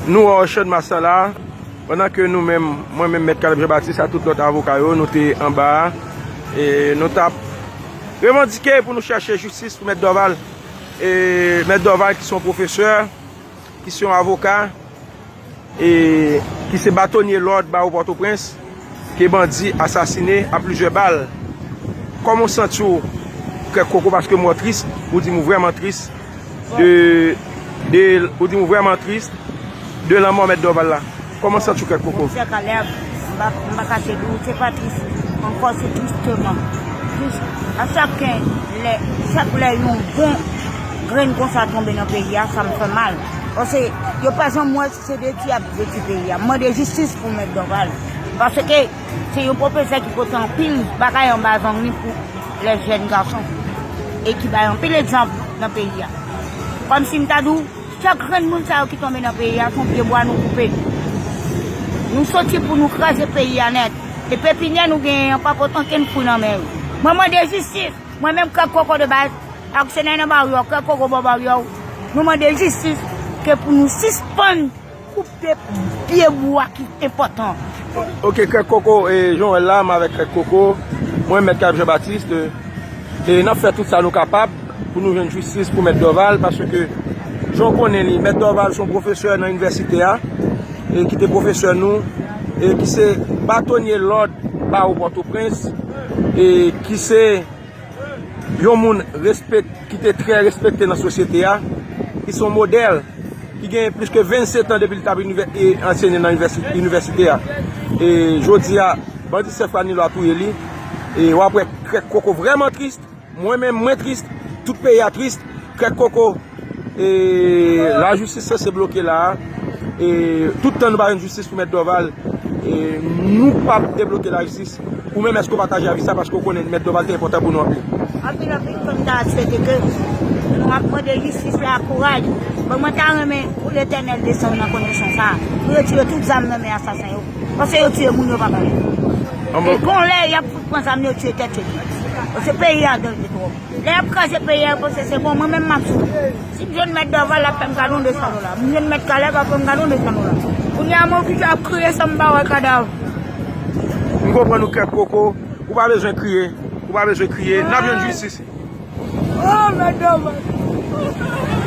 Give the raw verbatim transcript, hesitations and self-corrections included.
Nou wè Channmas la, pandan ke nou menm, mwen menm, Mèt Caleb Jean Baptiste, ak tout lòt avoka yo, nou te anba a, e nou t ap revandike pou nou chèche jistis pou Mèt Dorval. E Mèt Dorval ki se yon pwofesè, ki se yon avoka, e ki se batonye lòd bawo Pòtoprens, ke bandi asasine a plizyè bal. Kòman w santi w, Krèk Koko, paske m wè w tris, ou di m ou vrèman tris de, de, ou di m ou vrèman tris de lanmò Mèt Dorval la. Kòman w santi w, Krèk Koko? Monchè Caleb, m pa, m pa kache di w, se pa tris ankò, se tristeman. Jis a chak lè, chak lè yon bon grenn konsa tonbe nan peyi a, sa m fè mal. Paske yo pa janm wè si se detwi y ap detwi peyi a. M mande jistis pou Mèt Dorval. Paske se yon pwofesè ki pote anpil bagay anba zong li pou lè jèn gason. E ki bay anpil egzanp nan peyi a. Kòmsi m ta di w, chak grenn moun sa yo ki tonbe nan peyi a, se yon pye bwa nou koupe. Nou soti pou nou kraze peyi a nèt. E pepinyè nou genyen an pa pote ankenn fwi nan men yo. Mwen mande jistis. Mwen menm Krèk Koko de baz, aksyonè nan baryè, Krèk Koko bò baryè, nou mande jistis ke pou nou sispann koupe pye bwa ki enpòtan. Ok, Krèk Koko, e, jan w wè l la, m avèk Krèk Koko, mwen Mèt Caleb Jean Baptiste, e n ap fè tout sa nou kapab pou nou jwenn jistis pou Mèt Dorval, paske jan w konnen li, Mèt Dorval se yon pwofesè nan inivèsite a, e ki te pwofesè nou, e ki se batonye lòd bawo Pòtoprens, e ki se yon moun respek-, ki te trè respekte nan sosyete a, ki se yon modèl, ki genyen plis ke vennsetan depi l t ap inivè-, e, anseye nan inivèsi-, inivèsite a. E jodi a, bandi Sèf Ranilo a touye li. E w ap wè Krèk Koko vrèman tris. Mwen menm, mwen tris. Tout peyi a tris. Krèk Koko, e lajistis sanse bloke la a. E tout tan nou pa jwenn jistis pou Mèt Dorval, e nou p ap debloke lajistis. Ou menm, èske w pataje avi sa? Paske w konnen Mèt Dorval te enpòtan pou nou anpil. Anpil, anpil, kòm ta swete ke nou ap mande jistis la kouraj. Bon, mwen ta renmen pou Letènèl desann nan konesans sa. Pou yo tire tout zam nan men asasen yo. Paske yo tiye moun yo pa konn. E gon lè y ap fout pran zam yo tiye tèt yo. Paske peyi a danje twòp. Lè y ap kraze peyi a, yo panse se bon, mwen menm m ap soufri. Si m jwenn Mèt Dorval, l ap fè m kado de san dola. M jwenn Mèt Caleb, l ap fè m kado de san dola. Kounye a, m oblije ap kriye san m pa wè kadav. M konprann ou, Krèk Koko. Ou pa bezwen kriye. Ou pa bezwen kriye. N ap jwenn jistis. Oh, Mèt Dorval.